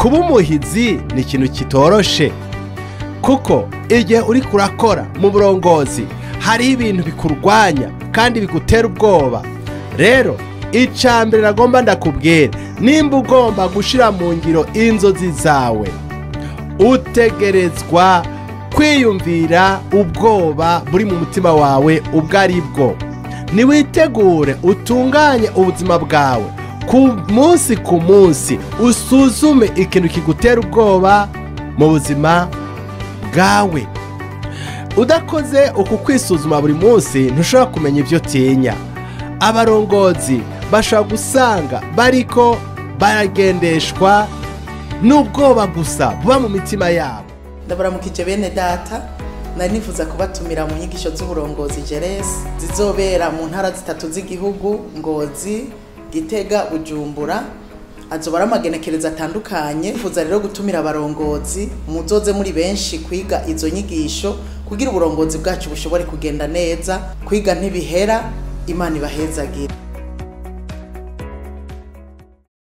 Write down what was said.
Kuba umuhizi ni ikintu kitoroshe, kuko igihe uri kurakora mu burongozi hariho ibintu bikurwanya kandi bigutera ubwoba. Rero icya mbere nagomba ndakubwira, nimba ugomba gushyira mu ngiro inzozi zawe, utegerezwa kwiyumvira ubwoba buri mu mutima wawe ubwo ari bwo. Niwitegure utunganye ubuzima bwawe ku munsi ku munsi, usuzume ikintu kigutera ubwoba mu buzima bwawe. Udakoze uku kwisuzuma buri munsi, ntushobora kumenya ibyo utinya. Abarongozi bashobora gusanga bariko baragendeshwa n'ubwoba gusa buba mu mitima yabo. Ndabaramukije bene data, nari nifuza kubatumira mu nyigisho z'uburongozi Jeresi zizobera mu ntara zitatu z'igihugu: Ngozi, Gitega, Bujumbura. Azoba ari amagenekerezo atandukanye. Nifuza rero gutumira abarongozi, muzoze muri benshi kwiga izo nyigisho kugira uburongozi bwacu bushobore kugenda neza. Kwiga ntibihera. Imana ibahezagire.